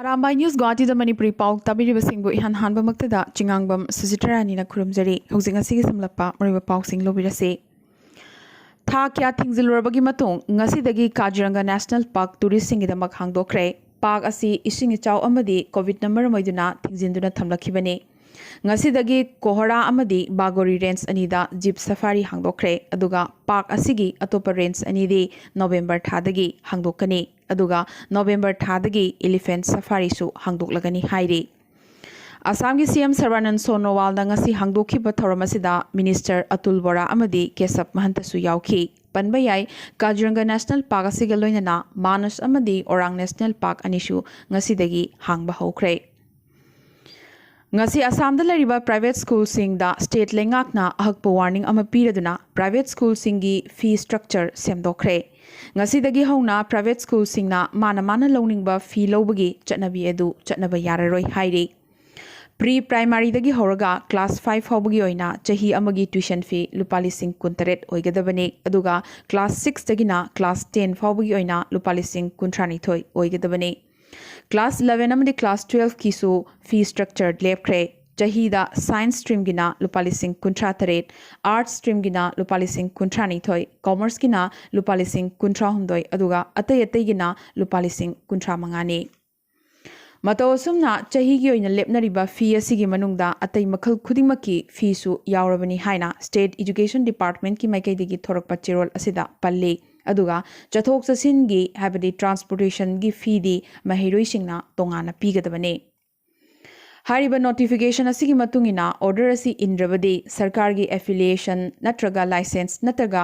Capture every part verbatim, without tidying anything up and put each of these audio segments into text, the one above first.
Arambai news ꯒꯨꯋꯥꯍꯥꯇꯤꯗ Manipuri ꯄꯥꯎ ꯇꯥꯕꯤꯔꯤꯕꯁꯤꯡꯕꯨ ꯏꯍꯥꯟ ꯍꯥꯟꯕꯃꯛꯇꯗ ꯆꯤꯉꯥꯡꯕꯝ ꯁꯨꯖꯤꯇꯥ ꯔꯥꯅꯤꯅ ꯈꯨꯔꯨꯝꯖꯔꯤ꯫ ꯍꯧꯖꯤꯛ ꯉꯁꯤꯒꯤ ꯁꯝꯂꯞꯄ ꯃꯔꯨꯑꯣꯏꯕ ꯄꯥꯎꯁꯤꯡ ꯂꯧꯕꯤꯔꯁꯤ꯫ ꯊꯥ ꯀꯌꯥ ꯊꯤꯡꯖꯤꯜꯂꯨꯔꯕꯒꯤ ꯃꯇꯨꯡ ꯉꯁꯤꯗꯒꯤ ꯀꯥꯖꯤꯔꯪꯒ ꯅꯦꯁꯅꯦꯜ ꯄꯥꯔꯛ ꯇꯨꯔꯤꯁꯁꯤꯡꯒꯤꯗꯃꯛ ꯍꯥꯡꯗꯣꯛꯈ꯭ꯔꯦ꯫ ꯄꯥꯔꯛ ꯑꯁꯤ ꯏꯁꯤꯡ ꯏꯆꯥꯎ ꯑꯃꯗꯤ ꯀꯣꯚꯤꯗꯅ ꯃꯔꯝ ꯑꯣꯏꯗꯨꯅ ꯊꯤꯡꯖꯤꯟꯗꯨꯅ ꯊꯝꯂꯛꯈꯤꯕꯅꯤ꯫ ꯉꯁꯤꯗꯒꯤ ꯀꯣꯍꯔꯥ ꯑꯃꯗꯤ ꯕꯥꯒꯣꯔꯤ ꯔꯦꯟꯖ ꯑꯅꯤꯗ ꯖꯤꯞ ꯁꯐꯥꯔꯤ ꯍꯥꯡꯗꯣꯛꯈ꯭ꯔꯦ꯫ ꯑꯗꯨꯒ ꯄꯥꯔꯛ ꯑꯁꯤꯒꯤ ꯑꯇꯣꯞꯄ ꯔꯦꯟꯖ ꯑꯅꯤꯗꯤ ꯅꯣꯕꯦꯝꯕꯔ ꯊꯥꯗꯒꯤ ꯍꯥꯡꯗꯣꯛꯀꯅꯤ꯫ ꯑꯗꯨꯒ ꯅꯣꯕꯦꯝꯕꯔ ꯊꯥꯗꯒꯤ ꯏꯂꯤꯐꯦꯟꯠ ꯁꯐꯥꯔꯤꯁꯨ ꯍꯥꯡꯗꯣꯛꯂꯒꯅꯤ ꯍꯥꯏꯔꯤ꯫ ꯑꯁꯥꯝꯒꯤ ꯁꯤ ꯑꯦꯝ ꯁꯔꯕꯥꯅꯟꯗ ꯁꯣꯅꯣꯋꯥꯜꯅ ꯉꯁꯤ ꯍꯥꯡꯗꯣꯛꯈꯤꯕ ꯊꯧꯔꯝ ꯑꯁꯤꯗ ꯃꯤꯅꯤꯁꯇꯔ ꯑꯇꯨꯜ ꯕꯣꯔꯥ ꯑꯃꯗꯤ ꯀꯦꯁꯕ ꯃꯍꯟꯇꯁꯨ ꯌꯥꯎꯈꯤ꯫ ꯄꯟꯕ ꯌꯥꯏ, ꯀꯥꯖꯤꯔꯪꯒ ꯅꯦꯁꯅꯦꯜ ꯄꯥꯔꯛ ꯑꯁꯤꯒ ꯂꯣꯏꯅꯅ ꯃꯥꯅꯁ ꯑꯃꯗꯤ ꯑꯣꯔꯥꯡ ꯅꯦꯁꯅꯦꯜ ꯄꯥꯔꯛ ꯑꯅꯤꯁꯨ ꯉꯁꯤꯗꯒꯤ ꯍꯥꯡꯕ ꯍꯧꯈ꯭ꯔꯦ꯫ ꯉꯁꯤ ꯑꯁꯥꯝꯗ ꯂꯩꯔꯤꯕ ꯄ꯭ꯔꯥꯏꯚꯦꯠ ꯁ꯭ꯀꯨꯜꯁꯤꯡꯗ ꯁ꯭ꯇꯦꯠ ꯂꯩꯉꯥꯛꯅ ꯑꯍꯛꯄ ꯋꯥꯔꯅꯤꯡ ꯑꯃ ꯄꯤꯔꯗꯨꯅ ꯄ꯭ꯔꯥꯏꯚꯦꯠ ꯁ꯭ꯀꯨꯜꯁꯤꯡꯒꯤ ꯐꯤ ꯁ꯭ꯇ꯭ꯔꯛꯆꯔ ꯁꯦꯝꯗꯣꯛꯈ꯭ꯔꯦ꯫ ꯉꯁꯤꯗꯒꯤ ꯍꯧꯅ ꯄ꯭ꯔꯥꯏꯚꯦꯠ ꯁ꯭ꯀꯨꯜꯁꯤꯡꯅ ꯃꯥꯅ ꯃꯥꯅ ꯂꯧꯅꯤꯡꯕ ꯐꯤ ꯂꯧꯕꯒꯤ ꯆꯠꯅꯕꯤ ꯑꯗꯨ ꯆꯠꯅꯕ ꯌꯥꯔꯔꯣꯏ ꯍꯥꯏꯔꯤ꯫ ꯄ꯭ꯔꯤ ꯄ꯭ꯔꯥꯏꯃꯥꯔꯤꯗꯒꯤ ꯍꯧꯔꯒ ꯀ꯭ꯂꯥꯁ ꯐꯥꯏꯚ ꯐꯥꯎꯕꯒꯤ ꯑꯣꯏꯅ ꯆꯍꯤ ꯑꯃꯒꯤ ꯇ꯭ꯌꯨꯁꯟ ꯐꯤ ꯂꯨꯄꯥ ꯂꯤꯁꯤꯡ ꯀꯨꯟꯇꯔꯦꯠ ꯑꯣꯏꯒꯗꯕꯅꯤ꯫ ꯑꯗꯨꯒ ꯀ꯭ꯂꯥꯁ ꯁꯤꯛꯁꯇꯒꯤꯅ ꯀ꯭ꯂꯥꯁ ꯇꯦꯟ ꯐꯥꯎꯕꯒꯤ ꯑꯣꯏꯅ ꯂꯨꯄꯥ ꯂꯤꯁꯤꯡ ꯀꯨꯟꯊ꯭ꯔꯥꯅꯤꯊꯣꯏ ꯑꯣꯏꯒꯗꯕꯅꯤ꯫ ꯀ꯭ꯂꯥꯁ ꯏꯂꯚꯦꯟ ꯑꯃꯗꯤ ꯀ꯭ꯂꯥꯁ ꯇꯨꯋꯦꯜꯐꯀꯤꯁꯨ ꯐꯤ ꯁ꯭ꯇ꯭ꯔꯛꯆꯔ ꯂꯦꯞꯈ꯭ꯔꯦ꯫ ꯆꯍꯤꯗ ꯁꯥꯏꯟꯁ ꯁ꯭ꯇ꯭ꯔꯤꯝꯒꯤꯅ ꯂꯨꯄꯥ ꯂꯤꯁꯤꯡ ꯀꯨꯟꯊ꯭ꯔꯥ ꯇꯔꯦꯠ, ꯑꯥꯔꯠꯁ ꯁ꯭ꯇ꯭ꯔꯤꯝꯒꯤꯅ ꯂꯨꯄꯥ ꯂꯤꯁꯤꯡ ꯀꯨꯟꯊ꯭ꯔꯥꯅꯤꯊꯣꯏ, ꯀꯣꯃꯔꯁꯀꯤꯅ ꯂꯨꯄꯥ ꯂꯤꯁꯤꯡ ꯀꯨꯟꯊ꯭ꯔꯥ ꯍꯨꯝꯗꯣꯏ, ꯑꯗꯨꯒ ꯑꯇꯩ ꯑꯇꯩꯒꯤꯅ ꯂꯨꯄꯥ ꯂꯤꯁꯤꯡ ꯀꯨꯟꯊ꯭ꯔꯥ ꯃꯉꯥꯅꯤ꯫ ꯃꯇꯧ ꯑꯁꯨꯝꯅ ꯆꯍꯤꯒꯤ ꯑꯣꯏꯅ ꯂꯦꯞꯅꯔꯤꯕ ꯐꯤ ꯑꯁꯤꯒꯤ ꯃꯅꯨꯡꯗ ꯑꯇꯩ ꯃꯈꯜ ꯈꯨꯗꯤꯡꯃꯛꯀꯤ ꯐꯤꯁꯨ ꯌꯥꯎꯔꯕꯅꯤ ꯍꯥꯏꯅ ꯁ꯭ꯇꯦꯠ ꯏꯖꯨꯀꯦꯁꯟ ꯗꯤꯄꯥꯔꯠꯃꯦꯟꯠꯀꯤ ꯃꯥꯏꯀꯩꯗꯒꯤ ꯊꯣꯔꯛꯄ ꯆꯦꯔꯣꯜ ꯑꯁꯤꯗ ꯄꯜꯂꯤ꯫ ꯑꯗꯨꯒ ꯆꯠꯊꯣꯛ ꯆꯠꯁꯤꯟꯒꯤ, ꯍꯥꯏꯕꯗꯤ ꯇ꯭ꯔꯥꯟꯁꯄꯣꯔꯇꯦꯁꯟꯒꯤ ꯐꯤꯗꯤ ꯃꯍꯩꯔꯣꯏꯁꯤꯡꯅ ꯇꯣꯉꯥꯟꯅ ꯄꯤꯒꯗꯕꯅꯤ꯫ ꯍꯥꯏꯔꯤꯕ ꯅꯣꯇꯤꯐꯤꯀꯦꯁꯟ ꯑꯁꯤꯒꯤ ꯃꯇꯨꯡ ꯏꯟꯅ ꯑꯣꯔꯗꯔ ꯑꯁꯤ ꯏꯟꯗ꯭ꯔꯕꯗꯤ ꯁꯔꯀꯥꯔꯒꯤ ꯑꯦꯐꯤꯂꯤꯌꯦꯁꯟ ꯅꯠꯇ꯭ꯔꯒ ꯂꯥꯏꯁꯦꯟꯁ ꯅꯠꯇ꯭ꯔꯒ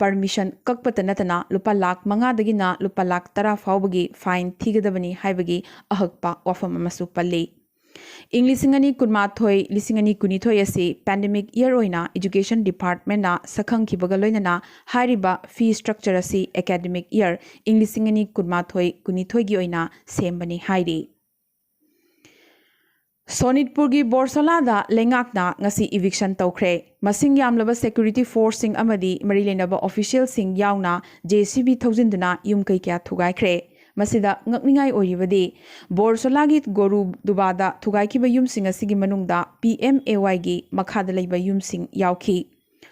ꯄꯔꯃꯤꯁꯟ ꯀꯛꯄꯇ ꯅꯠꯇꯅ ꯂꯨꯄꯥ ꯂꯥꯈ ꯃꯉꯥꯗꯒꯤꯅ ꯂꯨꯄꯥ ꯂꯥꯈ ꯇꯔꯥ ꯐꯥꯎꯕꯒꯤ ꯐꯥꯏꯟ ꯊꯤꯒꯗꯕꯅꯤ ꯍꯥꯏꯕꯒꯤ ꯑꯍꯛꯄ ꯋꯥꯐꯝ ꯑꯃꯁꯨ ꯄꯜꯂꯤ꯫ ꯏꯪ ꯂꯤꯁꯤꯡ ꯑꯅꯤ ꯀꯨꯟꯃꯥꯊꯣꯏ, ꯂꯤꯁꯤꯡ ꯑꯅꯤ ꯀꯨꯟꯅꯤꯊꯣꯏ ꯑꯁꯤ ꯄꯦꯟꯗꯦꯃꯤꯛ ꯏꯌꯔ ꯑꯣꯏꯅ ꯏꯖꯨꯀꯦꯁꯟ ꯗꯤꯄꯥꯔꯠꯃꯦꯟꯠꯅ ꯁꯛꯈꯪꯈꯤꯕꯒ ꯂꯣꯏꯅꯅ ꯍꯥꯏꯔꯤꯕ ꯐꯤ ꯁ꯭ꯇ꯭ꯔꯛꯆꯔ ꯑꯁꯤ ꯑꯦꯀꯥꯗꯦꯃꯤꯛ ꯏꯌꯔ ꯏꯪ ꯂꯤꯁꯤꯡ ꯑꯅꯤ ꯀꯨꯟꯃꯥꯊꯣꯏ ꯀꯨꯟꯅꯤꯊꯣꯏꯒꯤ ꯑꯣꯏꯅ ꯁꯦꯝꯕꯅꯤ ꯍꯥꯏꯔꯤ꯫ ꯁꯣꯅꯤꯠꯄꯨꯔꯒꯤ ꯕꯣꯔꯁꯣꯂꯥꯗ ꯂꯩꯉꯥꯛꯅ ꯉꯁꯤ ꯏꯚꯤꯛꯁꯟ ꯇꯧꯈ꯭ꯔꯦ꯫ ꯃꯁꯤꯡ ꯌꯥꯝꯂꯕ ꯁꯦꯀ꯭ꯌꯨꯔꯤꯇꯤ ꯐꯣꯔꯁꯁꯤꯡ ꯑꯃꯗꯤ ꯃꯔꯤ ꯂꯩꯅꯕ ꯑꯣꯐꯤꯁꯤꯌꯦꯜꯁꯤꯡ ꯌꯥꯎꯅ ꯖꯦ ꯁꯤ ꯕꯤ ꯊꯧꯖꯤꯟꯗꯨꯅ ꯌꯨꯝ ꯀꯩ ꯀꯌꯥ ꯊꯨꯒꯥꯏꯈ꯭ꯔꯦ꯫ ꯃꯁꯤꯗ ꯉꯛꯅꯤꯡꯉꯥꯏ ꯑꯣꯏꯔꯤꯕꯗꯤ ꯕꯣꯔꯁꯣꯂꯥꯒꯤ ꯒꯣꯔꯨ ꯗꯨꯕꯥꯗ ꯊꯨꯒꯥꯏꯈꯤꯕ ꯌꯨꯝꯁꯤꯡ ꯑꯁꯤꯒꯤ ꯃꯅꯨꯡꯗ ꯄꯤ ꯑꯦꯝ ꯑꯦ ꯋꯥꯏꯒꯤ ꯃꯈꯥꯗ ꯂꯩꯕ ꯌꯨꯝꯁꯤꯡ ꯌꯥꯎꯈꯤ꯫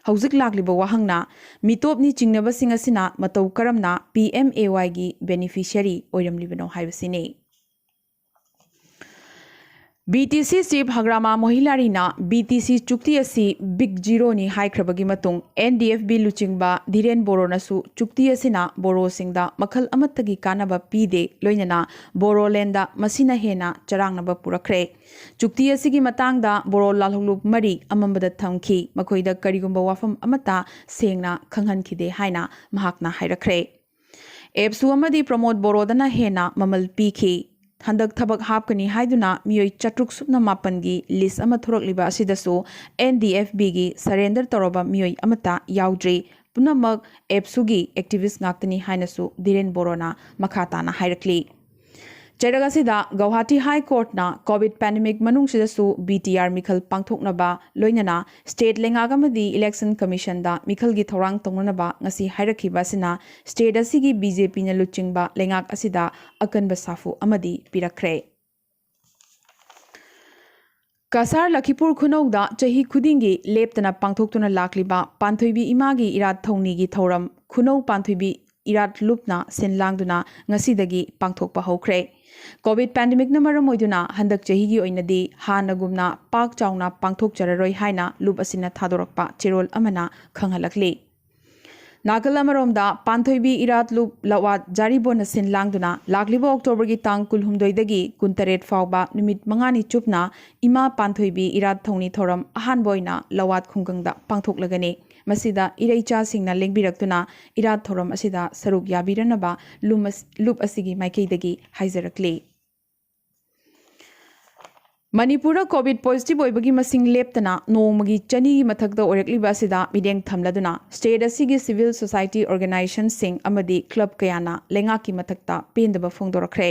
ꯍꯧꯖꯤꯛ ꯂꯥꯛꯂꯤꯕ ꯋꯥꯍꯪꯅ ꯃꯤꯇꯣꯞꯅꯤ ꯆꯤꯡꯅꯕꯁꯤꯡ ꯑꯁꯤꯅ ꯃꯇꯧ ꯀꯔꯝꯅ ꯄꯤ ꯑꯦꯝ ꯑꯦ ꯋꯥꯏꯒꯤ ꯕꯦꯅꯤꯐꯤꯁꯤꯌꯔꯤ ꯑꯣꯏꯔꯝꯂꯤꯕꯅꯣ ꯍꯥꯏꯕꯁꯤꯅꯤ꯫ B T C chief Hagrama ꯃꯣꯍꯤꯂꯥꯔꯤꯅ ꯕꯤ ꯇꯤ ꯁꯤ ꯆꯨꯛꯇꯤ ꯑꯁꯤ ꯕꯤꯛ ꯖꯤꯔꯣꯅꯤ ꯍꯥꯏꯈ꯭ꯔꯕꯒꯤ ꯃꯇꯨꯡ ꯑꯦꯟ ꯗꯤ ꯑꯦꯐ ꯕꯤ ꯂꯨꯆꯤꯡꯕ ꯙꯤꯔꯦꯟ ꯕꯣꯔꯣꯅꯁꯨ ꯆꯨꯛꯇꯤ ꯑꯁꯤꯅ ꯕꯣꯔꯣꯁꯤꯡꯗ ꯃꯈꯜ ꯑꯃꯠꯇꯒꯤ ꯀꯥꯟꯅꯕ ꯄꯤꯗꯦ, ꯂꯣꯏꯅꯅ ꯕꯣꯔꯣꯂꯦꯟꯗ ꯃꯁꯤꯅ ꯍꯦꯟꯅ ꯆꯔꯥꯡꯅꯕ ꯄꯨꯔꯛꯈ꯭ꯔꯦ꯫ ꯆꯨꯛꯇꯤ ꯑꯁꯤꯒꯤ ꯃꯇꯥꯡꯗ ꯕꯣꯔꯣ ꯂꯥꯜꯍꯧꯂꯨꯞ ꯃꯔꯤ ꯑꯃꯝꯕꯗ ꯊꯝꯈꯤ꯫ ꯃꯈꯣꯏꯗ ꯀꯔꯤꯒꯨꯝꯕ ꯋꯥꯐꯝ ꯑꯃꯠꯇ ꯁꯦꯡꯅ ꯈꯪꯍꯟꯈꯤꯗꯦ ꯍꯥꯏꯅ ꯃꯍꯥꯛꯅ ꯍꯥꯏꯔꯛꯈ꯭ꯔꯦ꯫ ꯑꯦꯞꯁꯨ ꯑꯃꯗꯤ ꯄ꯭ꯔꯃꯣꯗ ꯕꯣꯔꯣꯗꯅ ꯍꯦꯟꯅ ꯃꯃꯜ ꯄꯤꯈꯤ꯫ ꯍꯟꯗꯛ ꯊꯕꯛ ꯍꯥꯞꯀꯅꯤ ꯍꯥꯏꯗꯨꯅ ꯃꯤꯑꯣꯏ ꯆꯥꯇ꯭ꯔꯨꯛ ꯁꯨꯞꯅ ꯃꯥꯄꯟꯒꯤ ꯂꯤꯁ ꯑꯃ ꯊꯣꯔꯛꯂꯤꯕ ꯑꯁꯤꯗꯁꯨ ꯑꯦꯟ ꯗꯤ ꯑꯦꯐ ꯕꯤꯒꯤ ꯁꯔꯦꯟꯗꯔ ꯇꯧꯔꯕ ꯃꯤꯑꯣꯏ ꯑꯃꯠꯇ ꯌꯥꯎꯗ꯭ꯔꯤ꯫ ꯄꯨꯝꯅꯃꯛ ꯑꯦꯞꯁꯨꯒꯤ ꯑꯦꯛꯇꯤꯚꯤꯁ꯭ꯠ ꯉꯥꯛꯇꯅꯤ ꯍꯥꯏꯅꯁꯨ ꯙꯤꯔꯦꯟ ꯕꯣꯔꯣꯅ ꯃꯈꯥ ꯇꯥꯅ ꯍꯥꯏꯔꯛꯂꯤ꯫ ꯆꯩꯔꯛ ꯑꯁꯤꯗ ꯒꯧꯍꯥꯇꯤ ꯍꯥꯏ ꯀꯣꯔꯠꯅ ꯀꯣꯚꯤꯗ ꯄꯦꯟꯗꯦꯃꯤꯛ ꯃꯅꯨꯡꯁꯤꯗꯁꯨ ꯕꯤ ꯇꯤ ꯑꯥꯔ ꯃꯤꯈꯜ ꯄꯥꯡꯊꯣꯛꯅꯕ, ꯂꯣꯏꯅꯅ ꯁ꯭ꯇꯦꯠ ꯂꯩꯉꯥꯛ ꯑꯃꯗꯤ ꯏꯂꯦꯛꯁꯟ ꯀꯃꯤꯁꯟꯗ ꯃꯤꯈꯜꯒꯤ ꯊꯧꯔꯥꯡ ꯇꯧꯅꯅꯕ ꯉꯁꯤ ꯍꯥꯏꯔꯛꯈꯤꯕ ꯑꯁꯤꯅ ꯁ꯭ꯇꯦꯠ ꯑꯁꯤꯒꯤ ꯕꯤ ꯖꯦ ꯄꯤꯅ ꯂꯨꯆꯤꯡꯕ ꯂꯩꯉꯥꯛ ꯑꯁꯤꯗ ꯑꯀꯟꯕ ꯁꯥꯐꯨ ꯑꯃꯗꯤ ꯄꯤꯔꯛꯈ꯭ꯔꯦ꯫ ꯀꯁꯥꯔ ꯂꯈꯤꯄꯨꯔ ꯈꯨꯅꯧꯗ ꯆꯍꯤ ꯈꯨꯗꯤꯡꯒꯤ ꯂꯦꯞꯇꯅ ꯄꯥꯡꯊꯣꯛꯇꯨꯅ ꯂꯥꯛꯂꯤꯕ ꯄꯥꯟꯊꯣꯏꯕꯤ ꯏꯃꯥꯒꯤ ꯏꯔꯥꯠ ꯊꯧꯅꯤꯒꯤ ꯊꯧꯔꯝ ꯈꯨꯅꯧ ꯄꯥꯟꯊꯣꯏꯕꯤ ꯏꯔꯥꯠ ꯂꯨꯞꯅ ꯁꯤꯟ ꯂꯥꯡꯗꯨꯅ ꯉꯁꯤꯗꯒꯤ ꯄꯥꯡꯊꯣꯛꯄ ꯍꯧꯈ꯭ꯔꯦ꯫ ꯀꯣꯚꯤꯗ ꯄꯦꯟꯗꯦꯃꯤꯛꯅ ꯃꯔꯝ ꯑꯣꯏꯗꯨꯅ ꯍꯟꯗꯛ ꯆꯍꯤꯒꯤ ꯑꯣꯏꯅꯗꯤ ꯍꯥꯟꯅꯒꯨꯝꯅ ꯄꯥꯛ ꯆꯥꯎꯅ ꯄꯥꯡꯊꯣꯛꯆꯔꯔꯣꯏ ꯍꯥꯏꯅ ꯂꯨꯞ ꯑꯁꯤꯅ ꯊꯥꯗꯣꯔꯛꯄ ꯆꯦꯔꯣꯜ ꯑꯃꯅ ꯈꯪꯍꯜꯂꯛꯂꯤ꯫ ꯅꯥꯀꯜ ꯑꯃꯔꯣꯝꯗ ꯄꯥꯟꯊꯣꯏꯕꯤ ꯏꯔꯥꯠ ꯂꯨꯞ ꯂꯋꯥꯠ ꯖꯥꯔꯤꯕꯣꯟꯅ ꯁꯤꯟ ꯂꯥꯡꯗꯨꯅ ꯂꯥꯛꯂꯤꯕ ꯑꯣꯛꯇꯣꯕꯔꯒꯤ ꯇꯥꯡ ꯀꯨꯟꯍꯨꯝꯗꯣꯏꯗꯒꯤ ꯀꯨꯟꯇꯔꯦꯠ ꯐꯥꯎꯕ ꯅꯨꯃꯤꯠ ꯃꯉꯥꯅꯤ ꯆꯨꯞꯅ ꯏꯃꯥ ꯄꯥꯟꯊꯣꯏꯕꯤ ꯏꯔꯥꯠ ꯊꯧꯅꯤ ꯊꯧꯔꯝ ꯑꯍꯥꯟꯕ ꯑꯣꯏꯅ ꯂꯋꯥꯠ ꯈꯨꯡꯒꯪꯗ ꯄꯥꯡꯊꯣꯛꯂꯒꯅꯤ꯫ ꯃꯁꯤꯗ ꯏꯔꯩꯆꯥꯁꯤꯡꯅ ꯂꯦꯡꯕꯤꯔꯛꯇꯨꯅ ꯏꯔꯥꯠ ꯊꯧꯔꯝ ꯑꯁꯤꯗ ꯁꯔꯨꯛ ꯌꯥꯕꯤꯔꯅꯕ ꯂꯨꯝ ꯑꯁ-, ꯂꯨꯞ ꯑꯁꯤꯒꯤ ꯃꯥꯏꯀꯩꯗꯒꯤ ꯍꯥꯏꯖꯔꯛꯂꯤ꯫ ꯃꯅꯤꯄꯨꯔꯗ ꯀꯣꯚꯤꯗ ꯄꯣꯖꯤꯇꯤꯚ ꯑꯣꯏꯕꯒꯤ ꯃꯁꯤꯡ ꯂꯦꯞꯇꯅ ꯅꯣꯡꯃꯒꯤ ꯆꯅꯤꯒꯤ ꯃꯊꯛꯇ ꯑꯣꯏꯔꯛꯂꯤꯕ ꯑꯁꯤꯗ ꯃꯤꯠꯌꯦꯡ ꯊꯝꯂꯗꯨꯅ ꯁ꯭ꯇꯦꯠ ꯑꯁꯤꯒꯤ ꯁꯤꯚꯤꯜ ꯁꯣꯁꯥꯏꯇꯤ ꯑꯣꯔꯒꯅꯥꯏꯖꯦꯁꯟꯁꯤꯡ ꯑꯃꯗꯤ ꯀ꯭ꯂꯕ ꯀꯌꯥꯅ ꯂꯩꯉꯥꯛꯀꯤ ꯃꯊꯛꯇ ꯄꯦꯟꯗꯕ ꯐꯣꯡꯗꯣꯔꯛꯈ꯭ꯔꯦ꯫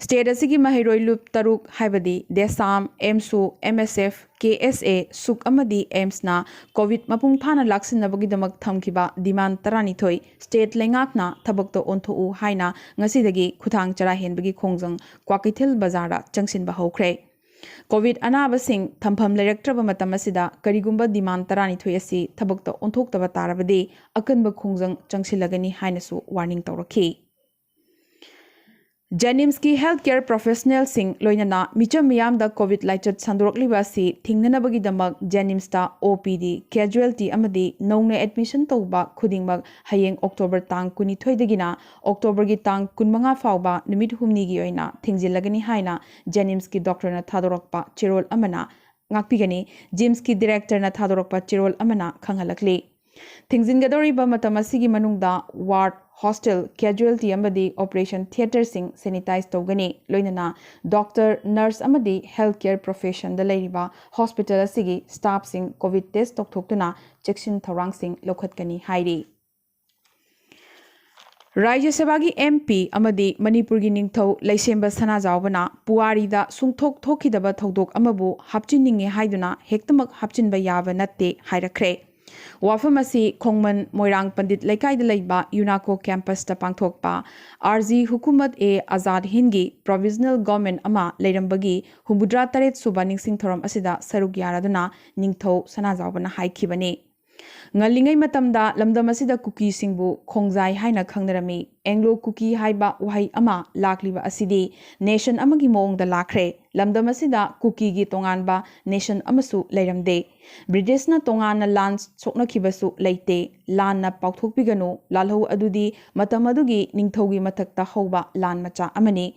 ꯁ꯭ꯇꯦꯠ ꯑꯁꯤꯒꯤ ꯃꯍꯩꯔꯣꯏ ꯂꯨꯞ ꯇꯔꯨꯛ, ꯍꯥꯏꯕꯗꯤ ꯗꯦꯁꯥꯝ, ꯑꯦꯝꯁꯨ, ꯑꯦꯝ ꯑꯦꯁ ꯑꯦꯐ, ꯀꯦ ꯑꯦꯁ ꯑꯦ, ꯁꯨꯛ ꯑꯃꯗꯤ ꯑꯦꯝꯁꯅ ꯀꯣꯚꯤꯗ ꯃꯄꯨꯡ ꯐꯥꯅ ꯂꯥꯛꯁꯤꯟꯅꯕꯒꯤꯗꯃꯛ ꯊꯝꯈꯤꯕ ꯗꯤꯃꯥꯟ ꯇꯔꯥꯅꯤꯊꯣꯏ ꯁ꯭ꯇꯦꯠ ꯂꯩꯉꯥꯛꯅ ꯊꯕꯛꯇ ꯑꯣꯟꯊꯣꯛꯎ ꯍꯥꯏꯅ ꯉꯁꯤꯗꯒꯤ ꯈꯨꯊꯥꯡ ꯆꯔꯥ ꯍꯦꯟꯕꯒꯤ ꯈꯣꯡꯖꯪ ꯀ꯭ꯋꯥꯀꯩꯊꯦꯜ ꯕꯖꯥꯔꯗ ꯆꯪꯁꯤꯟꯕ ꯍꯧꯈ꯭ꯔꯦ꯫ ꯀꯣꯚꯤꯗ ꯑꯅꯥꯕꯁꯤꯡ ꯊꯝꯐꯝ ꯂꯩꯔꯛꯇ꯭ꯔꯕ ꯃꯇꯝ ꯑꯁꯤꯗ ꯀꯔꯤꯒꯨꯝꯕ ꯗꯤꯃꯥꯟ ꯇꯔꯥꯅꯤꯊꯣꯏ ꯑꯁꯤ ꯊꯕꯛꯇ ꯑꯣꯟꯊꯣꯛꯇꯕ ꯇꯥꯔꯕꯗꯤ ꯑꯀꯟꯕ ꯈꯣꯡꯖꯪ ꯆꯪꯁꯤꯜꯂꯒꯅꯤ ꯍꯥꯏꯅꯁꯨ ꯋꯥꯔꯅꯤꯡ ꯇꯧꯔꯛꯈꯤ꯫ ꯖꯦꯅꯤꯝꯁꯀꯤ ꯍꯦꯜꯊ ꯀꯦꯌꯔ ꯄ꯭ꯔꯣꯐꯦꯁꯅꯦꯜꯁꯤꯡ ꯂꯣꯏꯅꯅ ꯃꯤꯆꯝ ꯃꯤꯌꯥꯝꯗ ꯀꯣꯚꯤꯗ ꯂꯥꯏꯆꯠ ꯁꯟꯗꯣꯔꯛꯂꯤꯕ ꯑꯁꯤ ꯊꯤꯡꯅꯅꯕꯒꯤꯗꯃꯛ ꯖꯦꯅꯤꯝꯁꯇ ꯑꯣ ꯄꯤ ꯗꯤ, ꯀꯦꯖꯨꯋꯦꯜꯇꯤ ꯑꯃꯗꯤ ꯅꯧꯅ ꯑꯦꯗꯃꯤꯁꯟ ꯇꯧꯕ ꯈꯨꯗꯤꯡꯃꯛ ꯍꯌꯦꯡ ꯑꯣꯛꯇꯣꯕꯔ ꯇꯥꯡ ꯀꯨꯟꯅꯤꯊꯣꯏꯗꯒꯤꯅ ꯑꯣꯛꯇꯣꯕꯔꯒꯤ ꯇꯥꯡ ꯀꯨꯟꯃꯉꯥ ꯐꯥꯎꯕ ꯅꯨꯃꯤꯠ ꯍꯨꯝꯅꯤꯒꯤ ꯑꯣꯏꯅ ꯊꯤꯡꯖꯤꯜꯂꯒꯅꯤ ꯍꯥꯏꯅ ꯖꯦꯅꯤꯝꯁꯀꯤ ꯗꯣꯛꯇꯔꯅ ꯊꯥꯗꯣꯔꯛꯄ ꯆꯦꯔꯣꯜ ꯑꯃꯅ ꯉꯥꯛꯄꯤꯒꯅꯤ꯫ ꯖꯤꯝꯁꯀꯤ ꯗꯤꯔꯦꯛꯇꯔꯅ ꯊꯥꯗꯣꯔꯛꯄ ꯆꯦꯔꯣꯜ ꯑꯃꯅ ꯈꯪꯍꯜꯂꯛꯂꯤ꯫ ꯊꯤꯡꯖꯤꯟꯒꯗꯧꯔꯤꯕ ꯃꯇꯝ ꯑꯁꯤꯒꯤ ꯃꯅꯨꯡꯗ ꯋꯥꯔꯗ, ꯍꯣꯁꯇꯦꯜ, ꯀꯦꯖꯨꯋꯦꯜꯇꯤ ꯑꯃꯗꯤ ꯑꯣꯄꯔꯦꯁꯟ ꯊꯤꯌꯦꯇꯔꯁꯤꯡ ꯁꯦꯅꯤꯇꯥꯏꯖ ꯇꯧꯒꯅꯤ, ꯂꯣꯏꯅꯅ ꯗꯣꯛꯇꯔ, ꯅꯔꯁ ꯑꯃꯗꯤ ꯍꯦꯜꯊ ꯀꯦꯌꯔ ꯄ꯭ꯔꯣꯐꯦꯁꯟꯗ ꯂꯩꯔꯤꯕ ꯍꯣꯁꯄꯤꯇꯥꯜ ꯑꯁꯤꯒꯤ ꯁ꯭ꯇꯥꯐꯁꯤꯡ ꯀꯣꯚꯤꯗ ꯇꯦꯁ ꯇꯧꯊꯣꯛꯇꯨꯅ ꯆꯦꯛꯁꯤꯟ ꯊꯧꯔꯥꯡꯁꯤꯡ ꯂꯧꯈꯠꯀꯅꯤ ꯍꯥꯏꯔꯤ꯫ ꯔꯥꯖ꯭ꯌ ꯁꯚꯥꯒꯤ ꯑꯦꯝ ꯄꯤ ꯑꯃꯗꯤ ꯃꯅꯤꯄꯨꯔꯒꯤ ꯅꯤꯡꯊꯧ ꯂꯩꯁꯦꯝꯕ ꯁꯅꯥꯖꯥꯎꯕꯅ ꯄꯨꯋꯥꯔꯤꯗ ꯁꯨꯡꯊꯣꯛ ꯊꯣꯛꯈꯤꯗꯕ ꯊꯧꯗꯣꯛ ꯑꯃꯕꯨ ꯍꯥꯞꯆꯤꯟꯅꯤꯡꯉꯤ ꯍꯥꯏꯗꯨꯅ ꯍꯦꯛꯇꯃꯛ ꯍꯥꯞꯆꯤꯟꯕ ꯌꯥꯕ ꯅꯠꯇꯦ ꯍꯥꯏꯔꯛꯈ꯭ꯔꯦ꯫ ꯋꯥꯐꯝ ꯑꯁꯤ ꯈꯣꯡꯃꯟ ꯃꯣꯏꯔꯥꯡ ꯄꯟꯗꯤꯠ ꯂꯩꯀꯥꯏꯗ ꯂꯩꯕ ꯌꯨꯅꯥꯀꯣ ꯀꯦꯝꯄꯁꯇ ꯄꯥꯡꯊꯣꯛꯄ ꯑꯥꯔ ꯖꯤ ꯍꯨꯀꯨꯃꯠ ꯑꯦ ꯑꯖꯥꯗ ꯍꯤꯟꯗꯒꯤ ꯄ꯭ꯔꯣꯚꯤꯖꯅꯦꯜ ꯒꯣꯔꯃꯦꯟ ꯑꯃ ꯂꯩꯔꯝꯕꯒꯤ ꯍꯨꯝꯐꯨꯇꯔꯥ ꯇꯔꯦꯠ ꯁꯨꯕ ꯅꯤꯡꯁꯤꯡ ꯊꯧꯔꯝ ꯑꯁꯤꯗ ꯁꯔꯨꯛ ꯌꯥꯔꯗꯨꯅ ꯅꯤꯡꯊꯧ ꯁꯅꯥꯖꯥꯎꯕꯅ ꯍꯥꯏꯈꯤꯕꯅꯤ꯫ ꯉꯜꯂꯤꯉꯩ ꯃꯇꯝꯗ ꯂꯝꯗꯝ ꯑꯁꯤꯗ ꯀꯨꯀꯤꯁꯤꯡꯕꯨ ꯈꯣꯡꯖꯥꯏ ꯍꯥꯏꯅ ꯈꯪꯅꯔꯝꯃꯤ꯫ ꯑꯦꯡꯂꯣ ꯀꯨꯀꯤ ꯍꯥꯏꯕ ꯋꯥꯍꯩ ꯑꯃ ꯂꯥꯛꯂꯤꯕ ꯑꯁꯤꯗꯤ ꯅꯦꯁꯟ ꯑꯃꯒꯤ ꯃꯑꯣꯡꯗ ꯂꯥꯛꯈ꯭ꯔꯦ꯫ ꯂꯝꯗꯝ ꯑꯁꯤꯗ ꯀꯨꯀꯤꯒꯤ ꯇꯣꯉꯥꯟꯕ ꯅꯦꯁꯟ ꯑꯃꯁꯨ ꯂꯩꯔꯝꯗꯦ꯫ ꯕ꯭ꯔꯤꯇꯤꯁꯅ ꯇꯣꯉꯥꯟꯅ ꯂꯥꯟ ꯁꯣꯛꯅꯈꯤꯕꯁꯨ ꯂꯩꯇꯦ꯫ ꯂꯥꯟꯅ ꯄꯥꯎꯊꯣꯛꯄꯤꯒꯅꯨ꯫ ꯂꯥꯜꯍꯧ ꯑꯗꯨꯗꯤ ꯃꯇꯝ ꯑꯗꯨꯒꯤ ꯅꯤꯡꯊꯧꯒꯤ ꯃꯊꯛꯇ ꯍꯧꯕ ꯂꯥꯟ ꯃꯆꯥ ꯑꯃꯅꯤ꯫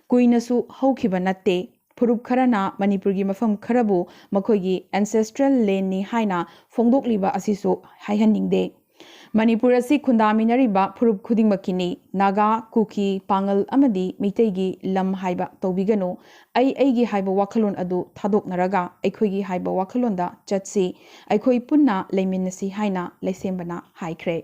ꯀꯨꯏꯅꯁꯨ ꯍꯧꯈꯤꯕ ꯅꯠꯇꯦ꯫ ꯐꯨꯔꯨꯞ ꯈꯔꯅ ꯃꯅꯤꯄꯨꯔꯒꯤ ꯃꯐꯝ ꯈꯔꯕꯨ ꯃꯈꯣꯏꯒꯤ ꯑꯦꯟꯁꯦꯁꯇ꯭ꯔꯦꯜ ꯂꯦꯟꯅꯤ ꯍꯥꯏꯅ ꯐꯣꯡꯗꯣꯛꯂꯤꯕ ꯑꯁꯤꯁꯨ ꯍꯥꯏꯍꯟꯅꯤꯡꯗꯦ꯫ ꯃꯅꯤꯄꯨꯔ ꯑꯁꯤ ꯈꯨꯟꯗꯥꯃꯤꯟꯅꯔꯤꯕ ꯐꯨꯔꯨꯞ ꯈꯨꯗꯤꯡꯃꯛꯀꯤꯅꯤ꯫ ꯅꯥꯒꯥ, ꯀꯨꯀꯤ, ꯄꯥꯉꯜ ꯑꯃꯗꯤ ꯃꯤꯇꯩꯒꯤ ꯂꯝ ꯍꯥꯏꯕ ꯇꯧꯕꯤꯒꯅꯨ꯫ ꯑꯩ ꯑꯩꯒꯤ ꯍꯥꯏꯕ ꯋꯥꯈꯜꯂꯣꯟ ꯑꯗꯨ ꯊꯥꯗꯣꯛꯅꯔꯒ ꯑꯩꯈꯣꯏꯒꯤ ꯍꯥꯏꯕ ꯋꯥꯈꯜꯂꯣꯟꯗ ꯆꯠꯁꯤ꯫ ꯑꯩꯈꯣꯏ ꯄꯨꯟꯅ ꯂꯩꯃꯤꯟꯅꯁꯤ ꯍꯥꯏꯅ ꯂꯩꯁꯦꯝꯕꯅ ꯍꯥꯏꯈ꯭ꯔꯦ꯫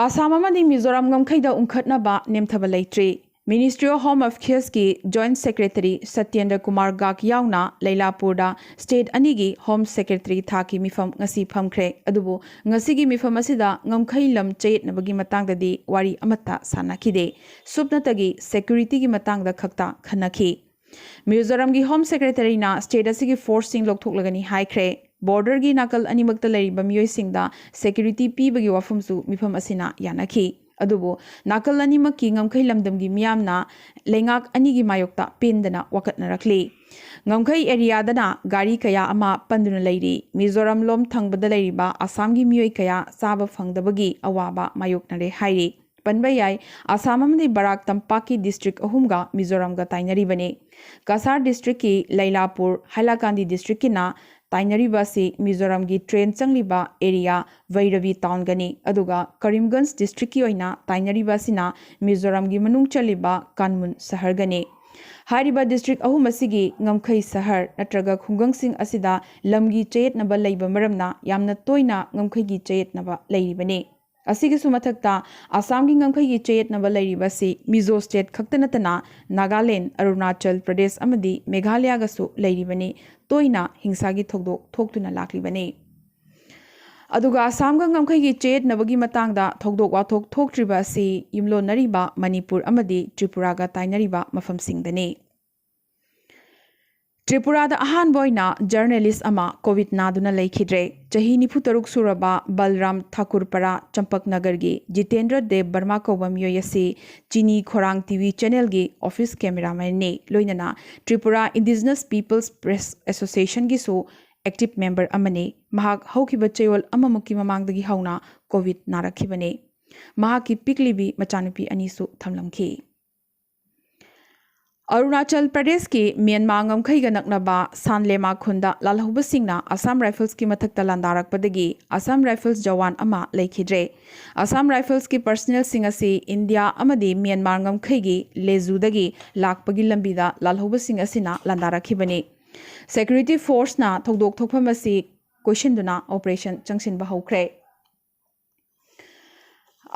ꯑꯁꯥꯝ ꯑꯃꯗꯤ ꯃꯤꯖꯣꯔꯥꯝ ꯉꯝꯈꯩꯗ ꯎꯪꯈꯠꯅꯕ ꯅꯦꯝꯊꯕ ꯂꯩꯇ꯭ꯔꯤ꯫ Ministry of Home Affairsꯀꯤ Joint Secretary Satyendra Kumar ꯒꯥꯔꯒ ꯌꯥꯎꯅ ꯂꯩꯂꯥꯄꯨꯔꯗ state ꯑꯅꯤꯒꯤ Home Secretary ꯊꯥꯛꯀꯤ ꯃꯤꯐꯝ ꯉꯁꯤ ꯐꯝꯈ꯭ꯔꯦ꯫ ꯑꯗꯨꯕꯨ ꯉꯁꯤꯒꯤ ꯃꯤꯐꯝ ꯑꯁꯤꯗ ꯉꯝꯈꯩ ꯂꯝ ꯆꯌꯦꯠꯅꯕꯒꯤ ꯃꯇꯥꯡꯗꯗꯤ ꯋꯥꯔꯤ ꯑꯃꯠꯇ ꯁꯥꯟꯅꯈꯤꯗꯦ꯫ ꯁꯨꯞꯅꯇꯒꯤ securityꯒꯤ ꯃꯇꯥꯡꯗ ꯈꯛꯇ ꯈꯟꯅꯈꯤ꯫ ꯃꯤꯖꯣꯔꯥꯝꯒꯤ Home Secretaryꯅ state ꯑꯁꯤꯒꯤ forceꯁꯤꯡ ꯂꯧꯊꯣꯛꯂꯒꯅꯤ ꯍꯥꯏꯈ꯭ꯔꯦ꯫ Borderꯒꯤ ꯅꯥꯀꯜ ꯑꯅꯤꯃꯛꯇ ꯂꯩꯔꯤꯕ ꯃꯤꯑꯣꯏꯁꯤꯡꯗ security ꯄꯤꯕꯒꯤ ꯋꯥꯐꯝꯁꯨ ꯃꯤꯐꯝ ꯑꯁꯤꯅ ꯌꯥꯅꯈꯤ꯫ ꯑꯗꯨꯕꯨ ꯅꯥꯀꯜ ꯑꯅꯤꯃꯛꯀꯤ ꯉꯝꯈꯩ ꯂꯝꯗꯝꯒꯤ ꯃꯤꯌꯥꯝꯅ ꯂꯩꯉꯥꯛ ꯑꯅꯤꯒꯤ ꯃꯥꯌꯣꯛꯇ ꯄꯦꯟꯗꯅ ꯋꯥꯀꯠꯅꯔꯛꯂꯤ꯫ ꯉꯝꯈꯩ areaꯗꯅ ꯒꯥꯔꯤ ꯀꯌꯥ ꯑꯃ ꯄꯟꯗꯨꯅ ꯂꯩꯔꯤ꯫ ꯃꯤꯖꯣꯔꯥꯝ ꯂꯣꯝ ꯊꯪꯕꯗ ꯂꯩꯔꯤꯕ ꯑꯁꯥꯝꯒꯤ ꯃꯤꯑꯣꯏ ꯀꯌꯥ ꯆꯥꯕ ꯐꯪꯗꯕꯒꯤ ꯑꯋꯥꯕ ꯃꯥꯌꯣꯛꯅꯔꯦ ꯍꯥꯏꯔꯤ꯫ ꯄꯟꯕ ꯌꯥꯏ, ꯑꯁꯥꯝ ꯑꯃꯗꯤ ꯕꯔꯥꯛ ꯇꯝꯄꯥꯛꯀꯤ district ꯑꯍꯨꯝꯒ ꯃꯤꯖꯣꯔꯥꯝꯒ ꯇꯥꯏꯅꯔꯤꯕꯅꯤ꯫ ꯀꯁꯥꯔ districtꯀꯤ ꯂꯩꯂꯥꯄꯨꯔ, ꯍꯥꯏꯂꯥꯀꯥꯟꯗꯤ districtꯀꯤꯅ ꯇꯥꯏꯅꯔꯤꯕ ꯑꯁꯤ ꯃꯤꯖꯣꯔꯥꯝꯒꯤ train ꯆꯪꯂꯤꯕ area ꯚꯩꯔꯕꯤ townꯒꯅꯤ, ꯑꯗꯨꯒ ꯀꯔꯤꯝꯒꯟꯖ districtꯀꯤ ꯑꯣꯏꯅ ꯇꯥꯏꯅꯔꯤꯕ ꯑꯁꯤꯅ ꯃꯤꯖꯣꯔꯥꯝꯒꯤ ꯃꯅꯨꯡ ꯆꯜꯂꯤꯕ ꯀꯥꯟꯃꯨꯟ ꯁꯍꯔꯒꯅꯤ꯫ ꯍꯥꯏꯔꯤꯕ district ꯑꯍꯨꯝ ꯑꯁꯤꯒꯤ ꯉꯝꯈꯩ ꯁꯍꯔ ꯅꯠꯇ꯭ꯔꯒ ꯈꯨꯡꯒꯪꯁꯤꯡ ꯑꯁꯤꯗ ꯂꯝꯒꯤ ꯆꯌꯦꯠꯅꯕ ꯂꯩꯕ ꯃꯔꯝꯅ ꯌꯥꯝꯅ ꯇꯣꯏꯅ ꯉꯝꯈꯩꯒꯤ ꯆꯌꯦꯠꯅꯕ ꯂꯩꯔꯤꯕꯅꯤ꯫ ꯑꯁꯤꯒꯤꯁꯨ ꯃꯊꯛꯇ ꯑꯁꯥꯝꯒꯤ ꯉꯝꯈꯩꯒꯤ ꯆꯌꯦꯠꯅꯕ ꯂꯩꯔꯤꯕ ꯑꯁꯤ ꯃꯤꯖꯣ state ꯈꯛꯇ ꯅꯠꯇꯅ ꯅꯥꯒꯥꯂꯦꯟ, ꯑꯔꯨꯅꯥꯆꯜ ꯄ꯭ꯔꯗꯦꯁ ꯑꯃꯗꯤ ꯃꯦꯘꯥꯂꯌꯥꯒꯁꯨ ꯂꯩꯔꯤꯕꯅꯤ꯫ ꯇꯣꯏꯅ ꯍꯤꯡꯁꯥꯒꯤ ꯊꯧꯗꯣꯛ ꯊꯣꯛꯇꯨꯅ ꯂꯥꯛꯂꯤꯕꯅꯤ꯫ ꯑꯗꯨꯒ ꯑꯁꯥꯝꯒ ꯉꯝꯈꯩꯒꯤ ꯆꯌꯦꯠꯅꯕꯒꯤ ꯃꯇꯥꯡꯗ ꯊꯧꯗꯣꯛ ꯋꯥꯊꯣꯛ ꯊꯣꯛꯇ꯭ꯔꯤꯕ ꯑꯁꯤ ꯌꯨꯝꯂꯣꯟꯅꯔꯤꯕ ꯃꯅꯤꯄꯨꯔ ꯑꯃꯗꯤ ꯇ꯭ꯔꯤꯄꯨꯔꯥꯒ ꯇꯥꯏꯅꯔꯤꯕ ꯃꯐꯝꯁꯤꯡꯗꯅꯤ꯫ ꯇ꯭ꯔꯤꯄꯨꯔꯥꯗ ꯑꯍꯥꯟꯕ ꯑꯣꯏꯅ journalist ꯑꯃ COVID ꯅꯥꯗꯨꯅ ꯂꯩꯈꯤꯗ꯭ꯔꯦ꯫ ꯆꯍꯤ ꯅꯤꯐꯨ ꯇꯔꯨꯛ ꯁꯨꯔꯕ ꯕꯜꯔꯥꯝ ꯊꯥꯀꯨꯔꯄꯔꯥ ꯆꯝꯄꯛ ꯅꯒꯔꯒꯤ ꯖꯤꯇꯦꯟꯗ꯭ꯔ ꯗꯦꯕ ꯕꯔꯃꯥ ꯀꯧꯕ ꯃꯤꯑꯣꯏ ꯑꯁꯤ ꯆꯤꯅꯤ ꯈꯣꯔꯥꯡ TV channelꯒꯤ office cameramanꯅꯤ꯫ ꯂꯣꯏꯅꯅ Tripura Indigenous People's Press Associationꯒꯤꯁꯨ active member ꯑꯃꯅꯤ꯫ ꯃꯍꯥꯛ ꯍꯧꯈꯤꯕ ꯆꯌꯣꯜ ꯑꯃꯃꯨꯛꯀꯤ ꯃꯃꯥꯡꯗꯒꯤ ꯍꯧꯅ COVID ꯅꯥꯔꯛꯈꯤꯕꯅꯤ꯫ ꯃꯍꯥꯛꯀꯤ ꯄꯤꯛꯂꯤꯕꯤ ꯃꯆꯥꯅꯨꯄꯤ ꯑꯅꯤꯁꯨ ꯊꯝꯂꯝꯈꯤ꯫ ꯑꯔꯨꯅꯥꯆꯜ ꯄ꯭ꯔꯗꯦꯁꯀꯤ ꯃ꯭ꯌꯥꯟꯃꯥꯔ ꯉꯝꯈꯩꯒ ꯅꯛꯅꯕ ꯁꯥꯟꯂꯦꯃꯥ ꯈꯨꯟꯗ ꯂꯥꯜꯍꯧꯕꯁꯤꯡꯅ Assam Riflesꯀꯤ ꯃꯊꯛꯇ ꯂꯥꯟꯗꯥꯔꯛꯄꯗꯒꯤ Assam Rifles ꯖꯋꯥꯟ ꯑꯃ ꯂꯩꯈꯤꯗ꯭ꯔꯦ꯫ Assam Riflesꯀꯤ personnelꯁꯤꯡ ꯑꯁꯤ ꯏꯟꯗꯤꯌꯥ ꯑꯃꯗꯤ ꯃ꯭ꯌꯥꯟꯃꯥꯔ ꯉꯝꯈꯩꯒꯤ ꯂꯦꯖꯨꯗꯒꯤ ꯂꯥꯛꯄꯒꯤ ꯂꯝꯕꯤꯗ ꯂꯥꯜꯍꯧꯕꯁꯤꯡ ꯑꯁꯤꯅ ꯂꯥꯟꯗꯥꯔꯛꯈꯤꯕꯅꯤ꯫ Security forceꯅ ꯊꯧꯗꯣꯛ ꯊꯣꯛꯐꯝ ꯑꯁꯤ ꯀꯣꯏꯁꯤꯟꯗꯨꯅ operation ꯆꯪꯁꯤꯟꯕ ꯍꯧꯈ꯭ꯔꯦ꯫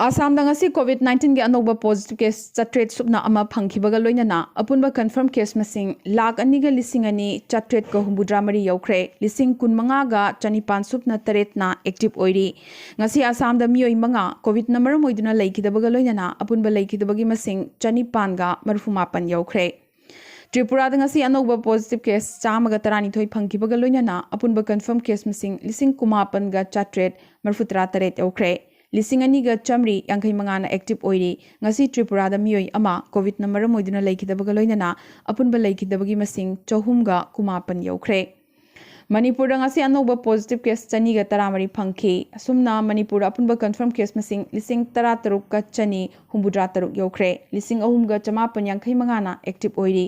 ꯑꯁꯥꯝꯗ ꯉꯁꯤ COVID nineteen ꯒꯤ ꯑꯅꯧꯕ positive case ꯆꯥꯇ꯭ꯔꯦꯠ ꯁꯨꯞꯅ ꯑꯃ ꯐꯪꯈꯤꯕꯒ ꯂꯣꯏꯅꯅ ꯑꯄꯨꯟꯕ confirm case ꯃꯁꯤꯡ ꯂꯥꯈ ꯑꯅꯤꯒ ꯂꯤꯁꯤꯡ ꯑꯅꯤ ꯆꯥꯇ꯭ꯔꯦꯠꯀ ꯍꯨꯝꯐꯨꯇꯔꯥ ꯃꯔꯤ ꯌꯧꯈ꯭ꯔꯦ꯫ ꯂꯤꯁꯤꯡ ꯀꯨꯟꯃꯉꯥꯒ ꯆꯅꯤꯄꯥꯟ ꯁꯨꯞꯅ ꯇꯔꯦꯠꯅ active ꯑꯣꯏꯔꯤ꯫ ꯉꯁꯤ ꯑꯁꯥꯝꯗ ꯃꯤꯑꯣꯏ ꯃꯉꯥ COVIDꯅ ꯃꯔꯝ ꯑꯣꯏꯗꯨꯅ ꯂꯩꯈꯤꯗꯕꯒ ꯂꯣꯏꯅꯅ ꯑꯄꯨꯟꯕ ꯂꯩꯈꯤꯗꯕꯒꯤ ꯃꯁꯤꯡ ꯆꯅꯤꯄꯥꯟꯒ ꯃꯔꯤꯐꯨ ꯃꯥꯄꯟ ꯌꯧꯈ꯭ꯔꯦ꯫ ꯇ꯭ꯔꯤꯄꯨꯔꯥꯗ ꯉꯁꯤ ꯑꯅꯧꯕ positive case ꯆꯥꯝꯃꯒ ꯇꯔꯥꯅꯤꯊꯣꯏ ꯐꯪꯈꯤꯕꯒ ꯂꯣꯏꯅꯅ ꯑꯄꯨꯟꯕ confirm case ꯃꯁꯤꯡ ꯂꯤꯁꯤꯡ ꯀꯨꯟꯃꯥꯄꯟꯒ ꯆꯥꯇ꯭ꯔꯦꯠ ꯃꯔꯤꯐꯨꯇꯔꯥ ꯇꯔꯦꯠ ꯌꯧꯈ꯭ꯔꯦ꯫ ꯂꯤꯁꯤꯡ ꯑꯅꯤꯒ ꯆꯥꯃꯔꯤ ꯌꯥꯡꯈꯩ ꯃꯉꯥꯅ active ꯑꯣꯏꯔꯤ꯫ ꯉꯁꯤ ꯇ꯭ꯔꯤꯄꯨꯔꯥꯗ ꯃꯤꯑꯣꯏ ꯑꯃ COVIDꯅ ꯃꯔꯝ ꯑꯣꯏꯗꯨꯅ ꯂꯩꯈꯤꯗꯕꯒ ꯂꯣꯏꯅꯅ ꯑꯄꯨꯟꯕ ꯂꯩꯈꯤꯗꯕꯒꯤ ꯃꯁꯤꯡ ꯆꯍꯨꯝꯒ ꯀꯨꯟꯃꯥꯄꯟ ꯌꯧꯈ꯭ꯔꯦ꯫ ꯃꯅꯤꯄꯨꯔꯗ ꯉꯁꯤ ꯑꯅꯧꯕ positive case ꯆꯅꯤꯒ ꯇꯔꯥꯃꯔꯤ ꯐꯪꯈꯤ꯫ ꯑꯁꯨꯝꯅ ꯃꯅꯤꯄꯨꯔꯗ ꯑꯄꯨꯟꯕ confirm case ꯃꯁꯤꯡ ꯂꯤꯁꯤꯡ ꯇꯔꯥꯇꯔꯨꯛꯀ ꯆꯅꯤ ꯍꯨꯝꯐꯨꯇꯔꯥ ꯇꯔꯨꯛ ꯌꯧꯈ꯭ꯔꯦ꯫ ꯂꯤꯁꯤꯡ ꯑꯍꯨꯝꯒ ꯆꯃꯥꯄꯟ ꯌꯥꯡꯈꯩ ꯃꯉꯥꯅ active ꯑꯣꯏꯔꯤ꯫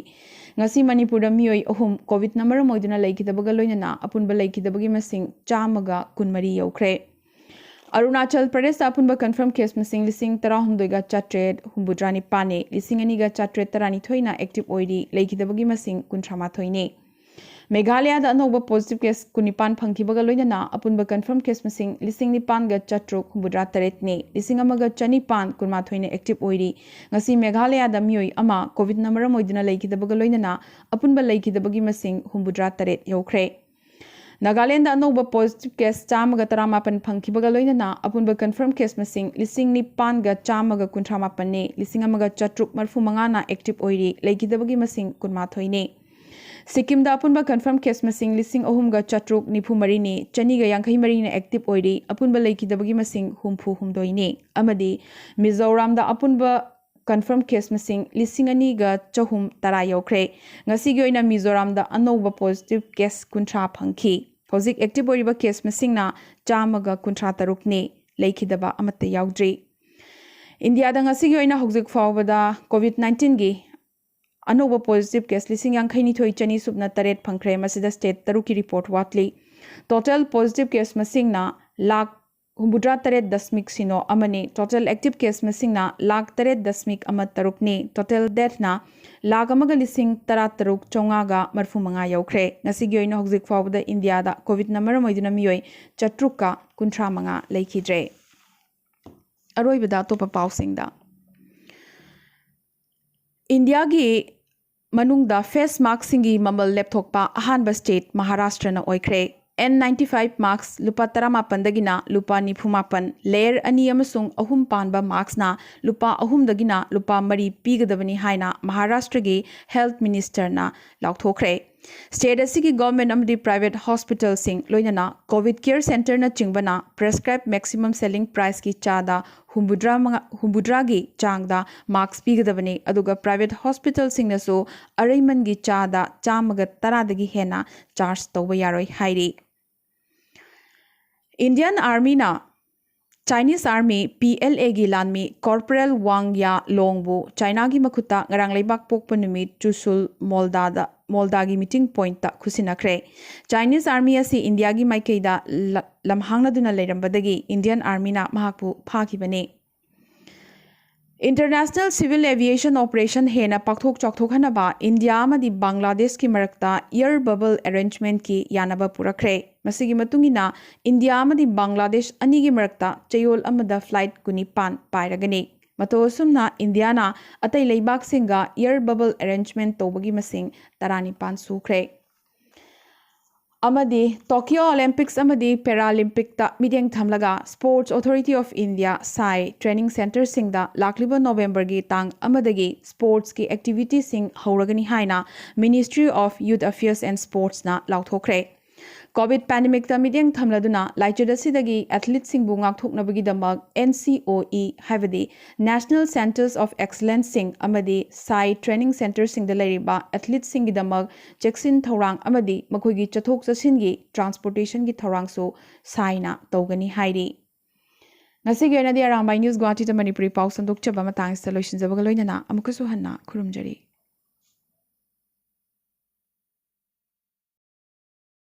ꯉꯁꯤ ꯃꯅꯤꯄꯨꯔꯗ ꯃꯤꯑꯣꯏ ꯑꯍꯨꯝ COVIDꯅ ꯃꯔꯝ ꯑꯣꯏꯗꯨꯅ ꯂꯩꯈꯤꯗꯕꯒ ꯂꯣꯏꯅꯅ ꯑꯄꯨꯟꯕ ꯂꯩꯈꯤꯗꯕꯒꯤ ꯃꯁꯤꯡ ꯆꯥꯝꯃꯒ ꯀꯨꯟꯃꯔꯤ ꯌꯧꯈ꯭ꯔꯦ꯫ ꯑꯔꯨꯅꯥꯆꯜ ꯄ꯭ꯔꯗꯦꯁꯇ ꯑꯄꯨꯟꯕ confirm case ꯃꯁꯤꯡ ꯂꯤꯁꯤꯡ ꯇꯔꯥꯍꯨꯝꯗꯣꯏꯒ ꯆꯥꯇ꯭ꯔꯦꯠ ꯍꯨꯝꯐꯨꯇꯔꯥꯅꯤꯄꯥꯟꯅꯤ꯫ ꯂꯤꯁꯤꯡ ꯑꯅꯤꯒ ꯆꯥꯇ꯭ꯔꯦꯠ ꯇꯔꯥꯅꯤꯊꯣꯏꯅ active ꯑꯣꯏꯔꯤ꯫ ꯂꯩꯈꯤꯗꯕꯒꯤ ꯃꯁꯤꯡ ꯀꯨꯟꯊ꯭ꯔꯥ ꯃꯥꯊꯣꯏꯅꯤ꯫ ꯃꯦꯘꯥꯂꯌꯥꯗ ꯑꯅꯧꯕ positive case ꯀꯨꯟꯅꯤꯄꯥꯟ ꯐꯪꯈꯤꯕꯒ ꯂꯣꯏꯅꯅ ꯑꯄꯨꯟꯕ confirm case ꯃꯁꯤꯡ ꯂꯤꯁꯤꯡ ꯅꯤꯄꯥꯟꯒ ꯆꯥꯇ꯭ꯔꯨꯛ ꯍꯨꯝꯐꯨꯇꯔꯥ ꯇꯔꯦꯠꯅꯤ꯫ ꯂꯤꯁꯤꯡ ꯑꯃꯒ ꯆꯅꯤꯄꯥꯟ ꯀꯨꯟꯃꯥꯊꯣꯏꯅ active ꯑꯣꯏꯔꯤ꯫ ꯉꯁꯤ ꯃꯦꯘꯥꯂꯌꯥꯗ ꯃꯤꯑꯣꯏ ꯑꯃ COVIDꯅ ꯃꯔꯝ ꯑꯣꯏꯗꯨꯅ ꯂꯩꯈꯤꯗꯕꯒ ꯂꯣꯏꯅꯅ ꯑꯄꯨꯟꯕ ꯂꯩꯈꯤꯗꯕꯒꯤ ꯃꯁꯤꯡ ꯍꯨꯝꯐꯨꯇꯔꯥ ꯇꯔꯦꯠ ꯌꯧꯈ꯭ꯔꯦ꯫ ꯅꯥꯒꯥꯂꯦꯟꯗ ꯑꯅꯧꯕ positive case ꯆꯥꯝꯃꯒ ꯇꯔꯥꯃꯥꯄꯟ ꯐꯪꯈꯤꯕꯒ ꯂꯣꯏꯅꯅ ꯑꯄꯨꯟꯕ confirm case ꯃꯁꯤꯡ ꯂꯤꯁꯤꯡ ꯅꯤꯄꯥꯟꯒ ꯆꯥꯝꯃꯒ ꯀꯨꯟꯊ꯭ꯔꯥ ꯃꯥꯄꯟꯅꯤ꯫ ꯂꯤꯁꯤꯡ ꯑꯃꯒ ꯆꯥꯇ꯭ꯔꯨꯛ ꯃꯔꯤꯐꯨ ꯃꯉꯥꯅ active ꯑꯣꯏꯔꯤ꯫ ꯂꯩꯈꯤꯗꯕꯒꯤ ꯃꯁꯤꯡ ꯀꯨꯟꯃꯥꯊꯣꯏꯅꯤ꯫ ꯁꯤꯛꯀꯤꯝꯗ ꯑꯄꯨꯟꯕ confirm case ꯃꯁꯤꯡ ꯂꯤꯁꯤꯡ ꯑꯍꯨꯝꯒ ꯆꯥꯇ꯭ꯔꯨꯛ ꯅꯤꯐꯨ ꯃꯔꯤꯅꯤ, ꯆꯅꯤꯒ ꯌꯥꯡꯈꯩ ꯃꯔꯤꯅ active ꯑꯣꯏꯔꯤ꯫ ꯑꯄꯨꯟꯕ ꯂꯩꯈꯤꯗꯕꯒꯤ ꯃꯁꯤꯡ ꯍꯨꯝꯐꯨ ꯍꯨꯝꯗꯣꯏꯅꯤ꯫ ꯑꯃꯗꯤ ꯃꯤꯖꯣꯔꯥꯝꯗ ꯑꯄꯨꯟꯕ confirm case ꯃꯁꯤꯡ ꯂꯤꯁꯤꯡ ꯑꯅꯤꯒ ꯆꯍꯨꯝ ꯇꯔꯥ ꯌꯧꯈ꯭ꯔꯦ꯫ ꯉꯁꯤꯒꯤ ꯑꯣꯏꯅ ꯃꯤꯖꯣꯔꯥꯝꯗ ꯑꯅꯧꯕ positive case ꯀꯨꯟꯊ꯭ꯔꯥ ꯐꯪꯈꯤ꯫ ꯍꯧꯖꯤꯛ active ꯑꯣꯏꯔꯤꯕ case ꯃꯁꯤꯡꯅ ꯆꯥꯝꯃꯒ ꯀꯨꯟꯊ꯭ꯔꯥ ꯇꯔꯨꯛꯅꯤ꯫ ꯂꯩꯈꯤꯗꯕ ꯑꯃꯠꯇ ꯌꯥꯎꯗ꯭ꯔꯤ꯫ ꯏꯟꯗꯤꯌꯥꯗ ꯉꯁꯤꯒꯤ ꯑꯣꯏꯅ ꯍꯧꯖꯤꯛ ꯐꯥꯎꯕꯗ COVID nineteenꯒꯤ ꯑꯅꯧꯕ positive case ꯂꯤꯁꯤꯡ ꯌꯥꯡꯈꯩ ꯅꯤꯊꯣꯏ ꯆꯅꯤ ꯁꯨꯞꯅ ꯇꯔꯦꯠ ꯐꯪꯈ꯭ꯔꯦ꯫ ꯃꯁꯤꯗ state ꯇꯔꯨꯛꯀꯤ report ꯋꯥꯠꯂꯤ꯫ Total positive case ꯃꯁꯤꯡꯅ ꯂꯥꯈ ꯍꯨꯝꯐꯨꯇꯔꯥ ꯇꯔꯦꯠ ꯗꯁꯃꯤꯛ ꯁꯤꯅꯣ ꯑꯃꯅꯤ꯫ Total active case ꯃꯁꯤꯡꯅ ꯂꯥꯈ ꯇꯔꯦꯠ ꯗꯁꯃꯤꯛ ꯑꯃ ꯇꯔꯨꯛꯅꯤ꯫ Total deathꯅ ꯂꯥꯈ ꯑꯃꯒ ꯂꯤꯁꯤꯡ ꯇꯔꯥ ꯇꯔꯨꯛ ꯆꯥꯝꯃꯉꯥꯒ ꯃꯔꯤꯐꯨ ꯃꯉꯥ ꯌꯧꯈ꯭ꯔꯦ꯫ ꯉꯁꯤꯒꯤ ꯑꯣꯏꯅ ꯍꯧꯖꯤꯛ ꯐꯥꯎꯕꯗ ꯏꯟꯗꯤꯌꯥꯗ COVIDꯅ ꯃꯔꯝ ꯑꯣꯏꯗꯨꯅ ꯃꯤꯑꯣꯏ ꯆꯥꯇ꯭ꯔꯨꯛꯀ ꯀꯨꯟꯊ꯭ꯔꯥ ꯃꯉꯥ ꯂꯩꯈꯤꯗ꯭ꯔꯦ꯫ ꯑꯔꯣꯏꯕꯗ ꯑꯇꯣꯞꯄ ꯄꯥꯎꯁꯤꯡꯗ, ꯏꯟꯗꯤꯌꯥꯒꯤ ꯃꯅꯨꯡꯗ ꯐꯦꯁ ꯃꯥꯛꯁꯤꯡꯒꯤ ꯃꯃꯜ ꯂꯦꯞꯊꯣꯛꯄ ꯑꯍꯥꯟꯕ ꯁ꯭ꯇꯦꯠ ꯃꯍꯥꯔꯥꯁꯇ꯭ꯔꯅ ꯑꯣꯏꯈ꯭ꯔꯦ꯫ ꯑꯦꯟ ꯅꯥꯏꯟꯇꯤ ꯐꯥꯏꯚ ꯃꯥꯛꯁ ꯂꯨꯄꯥ ꯇꯔꯥꯃꯥꯄꯟꯗꯒꯤꯅ ꯂꯨꯄꯥ ꯅꯤꯐꯨꯃꯥꯄꯟ, ꯂꯦꯌꯔ ꯑꯅꯤ ꯑꯃꯁꯨꯡ ꯑꯍꯨꯝ ꯄꯥꯟꯕ ꯃꯥꯛꯁꯅ ꯂꯨꯄꯥ ꯑꯍꯨꯝꯗꯒꯤꯅ ꯂꯨꯄꯥ ꯃꯔꯤ ꯄꯤꯒꯗꯕꯅꯤ ꯍꯥꯏꯅ ꯃꯍꯥꯔꯥꯁꯇ꯭ꯔꯒꯤ ꯍꯦꯜꯊ ꯃꯤꯅꯤꯁꯇꯔꯅ ꯂꯥꯎꯊꯣꯛꯈ꯭ꯔꯦ꯫ ꯁ꯭ꯇꯦꯠ ꯑꯁꯤꯒꯤ ꯒꯣꯔꯃꯦꯟ ꯑꯃꯗꯤ ꯄ꯭ꯔꯥꯏꯚꯦꯠ ꯍꯣꯁꯄꯤꯇꯥꯜꯁꯤꯡ, ꯂꯣꯏꯅꯅ ꯀꯣꯚꯤꯗ ꯀꯤꯌꯔ ꯁꯦꯟꯇꯔꯅꯆꯤꯡꯕꯅ ꯄ꯭ꯔꯦꯁꯀ꯭ꯔꯥꯏꯕ ꯃꯦꯛꯁꯤꯃꯝ ꯁꯦꯂꯤꯡ ꯄ꯭ꯔꯥꯏꯁꯀꯤ ꯆꯥꯗ ꯍꯨꯝꯐꯨꯇꯔꯥ ꯃꯉꯥ, ꯍꯨꯝꯐꯨꯇꯔꯥꯒꯤ ꯆꯥꯡꯗ ꯃꯥꯛꯁ ꯄꯤꯒꯗꯕꯅꯤ, ꯑꯗꯨꯒ ꯄ꯭ꯔꯥꯏꯚꯦꯠ ꯍꯣꯁꯄꯤꯇꯥꯜꯁꯤꯡꯅꯁꯨ ꯑꯔꯩꯃꯟꯒꯤ ꯆꯥꯗ ꯆꯥꯝꯃꯒ ꯇꯔꯥꯗꯒꯤ ꯍꯦꯟꯅ ꯆꯥꯔꯖ ꯇꯧꯕ ꯌꯥꯔꯣꯏ ꯍꯥꯏꯔꯤ꯫ ꯏꯟꯗꯤꯌꯟ ꯑꯥꯔꯃꯤꯅ ꯆꯥꯏꯅꯤꯁ ꯑꯥꯔꯃꯤ, ꯄꯤ ꯑꯦꯜ ꯑꯦꯒꯤ ꯂꯥꯟꯃꯤ ꯀꯣꯔꯄꯣꯔꯦꯜ ꯋꯥꯡ ꯌꯥ ꯂꯣꯡꯕꯨ ꯆꯥꯏꯅꯥꯒꯤ ꯃꯈꯨꯠꯇ ꯉꯔꯥꯡ ꯂꯩꯕꯥꯛ ꯄꯣꯛꯄ ꯅꯨꯃꯤꯠ ꯆꯨꯁꯨꯜ ꯃꯣꯜꯗꯥꯗ, ꯃꯣꯜꯗꯥꯒꯤ ꯃꯤꯇꯤꯡ ꯄꯣꯏꯟꯠꯇ ꯈꯨꯠꯁꯤꯟꯅꯈ꯭ꯔꯦ꯫ ꯆꯥꯏꯅꯤꯁ ꯑꯥꯔꯃꯤ ꯑꯁꯤ ꯏꯟꯗꯤꯌꯥꯒꯤ ꯃꯥꯏꯀꯩꯗ ꯂ-, ꯂꯝꯍꯥꯡꯅꯗꯨꯅ ꯂꯩꯔꯝꯕꯗꯒꯤ ꯏꯟꯗꯤꯌꯟ ꯑꯥꯔꯃꯤꯅ ꯃꯍꯥꯛꯄꯨ ꯐꯥꯈꯤꯕꯅꯤ꯫ ꯏꯟꯇꯔꯅꯦꯁꯅꯦꯜ ꯁꯤꯚꯤꯜ ꯑꯦꯚꯤꯌꯦꯁꯟ ꯑꯣꯄꯔꯦꯁꯟ ꯍꯦꯟꯅ ꯄꯥꯛꯊꯣꯛ ꯆꯥꯎꯊꯣꯛꯍꯟꯅꯕ ꯏꯟꯗꯤꯌꯥ ꯑꯃꯗꯤ ꯕꯪꯒ꯭ꯂꯥꯗꯦꯁꯀꯤ ꯃꯔꯛꯇ ꯏꯌꯔ ꯕꯕꯜ ꯑꯦꯔꯦꯟꯖꯃꯦꯟꯠꯀꯤ ꯌꯥꯅꯕ ꯄꯨꯔꯛꯈ꯭ꯔꯦ꯫ ꯃꯁꯤꯒꯤ ꯃꯇꯨꯡ ꯏꯟꯅ ꯏꯟꯗꯤꯌꯥ ꯑꯃꯗꯤ ꯕꯪꯒ꯭ꯂꯥꯗꯦꯁ ꯑꯅꯤꯒꯤ ꯃꯔꯛꯇ ꯆꯌꯣꯜ ꯑꯃꯗ ꯐ꯭ꯂꯥꯏꯠ ꯀꯨꯟꯅꯤꯄꯥꯟ ꯄꯥꯏꯔꯒꯅꯤ꯫ ꯃꯇꯧ ꯑꯁꯨꯝꯅ ꯏꯟꯗꯤꯌꯥꯅ ꯑꯇꯩ ꯂꯩꯕꯥꯛꯁꯤꯡꯒ ꯏꯌꯔ ꯕꯕꯜ ꯑꯦꯔꯦꯟꯖꯃꯦꯟꯠ ꯇꯧꯕꯒꯤ ꯃꯁꯤꯡ ꯇꯔꯥꯅꯤꯄꯥꯟ ꯁꯨꯈ꯭ꯔꯦ꯫ ꯑꯃꯗꯤ ꯇꯣꯀꯤꯌꯣ ꯑꯣꯂꯦꯝꯄꯤꯛꯁ ꯑꯃꯗꯤ ꯄꯦꯔꯥꯂꯤꯝꯄꯤꯛꯇ ꯃꯤꯠꯌꯦꯡ ꯊꯝꯂꯒ Sports Authority of India, ꯁꯥꯏ, ꯇ꯭ꯔꯦꯅꯤꯡ ꯁꯦꯟꯇꯔꯁꯤꯡꯗ ꯂꯥꯛꯂꯤꯕ ꯅꯣꯕꯦꯝꯕꯔꯒꯤ ꯇꯥꯡ ꯑꯃꯗꯒꯤ ꯁ꯭ꯄꯣꯔꯠꯁꯀꯤ ꯑꯦꯛꯇꯤꯚꯤꯇꯤꯁꯤꯡ ꯍꯧꯔꯒꯅꯤ ꯍꯥꯏꯅ Ministry of Youth Affairs and Sportsꯅ ꯂꯥꯎꯊꯣꯛꯈ꯭ꯔꯦ꯫ ꯀꯣꯚꯤꯗ ꯄꯦꯟꯗꯦꯃꯤꯛꯇ ꯃꯤꯠꯌꯦꯡ ꯊꯝꯂꯗꯨꯅ ꯂꯥꯏꯆꯠ ꯑꯁꯤꯗꯒꯤ ꯑꯦꯊꯂꯤꯠꯁꯤꯡꯕꯨ ꯉꯥꯛꯊꯣꯛꯅꯕꯒꯤꯗꯃꯛ N C O E, ꯍꯥꯏꯕꯗꯤ National Centres of Excellenceꯁꯤꯡ ꯑꯃꯗꯤ ꯁꯥꯏ ꯇ꯭ꯔꯦꯅꯤꯡ ꯁꯦꯟꯇꯔꯁꯤꯡꯗ ꯂꯩꯔꯤꯕ ꯑꯦꯊꯂꯤꯠꯁꯤꯡꯒꯤꯗꯃꯛ ꯆꯦꯛꯁꯤꯟ ꯊꯧꯔꯥꯡ ꯑꯃꯗꯤ ꯃꯈꯣꯏꯒꯤ ꯆꯠꯊꯣꯛ ꯆꯠꯁꯤꯟꯒꯤ ꯇ꯭ꯔꯥꯟꯁꯄꯣꯔꯇꯦꯁꯟꯒꯤ ꯊꯧꯔꯥꯡꯁꯨ ꯁꯥꯏꯅ ꯇꯧꯒꯅꯤ ꯍꯥꯏꯔꯤ꯫ ꯉꯁꯤꯒꯤ ꯑꯣꯏꯅꯗꯤ ꯑꯔꯥꯡꯕꯥꯏ ꯅ꯭ꯌꯨꯁ ꯒꯨꯋꯥꯍꯥꯇꯤꯗ ꯃꯅꯤꯄꯨꯔꯤ ꯄꯥꯎ ꯁꯟꯗꯣꯛꯆꯕ ꯃꯇꯥꯡ ꯑꯁꯤꯗ ꯂꯣꯏꯁꯤꯟꯖꯕꯒ ꯂꯣꯏꯅꯅ ꯑꯃꯨꯛꯀꯁꯨ ꯍꯟꯅ ꯈꯨꯔꯨꯝꯖꯔꯤ꯫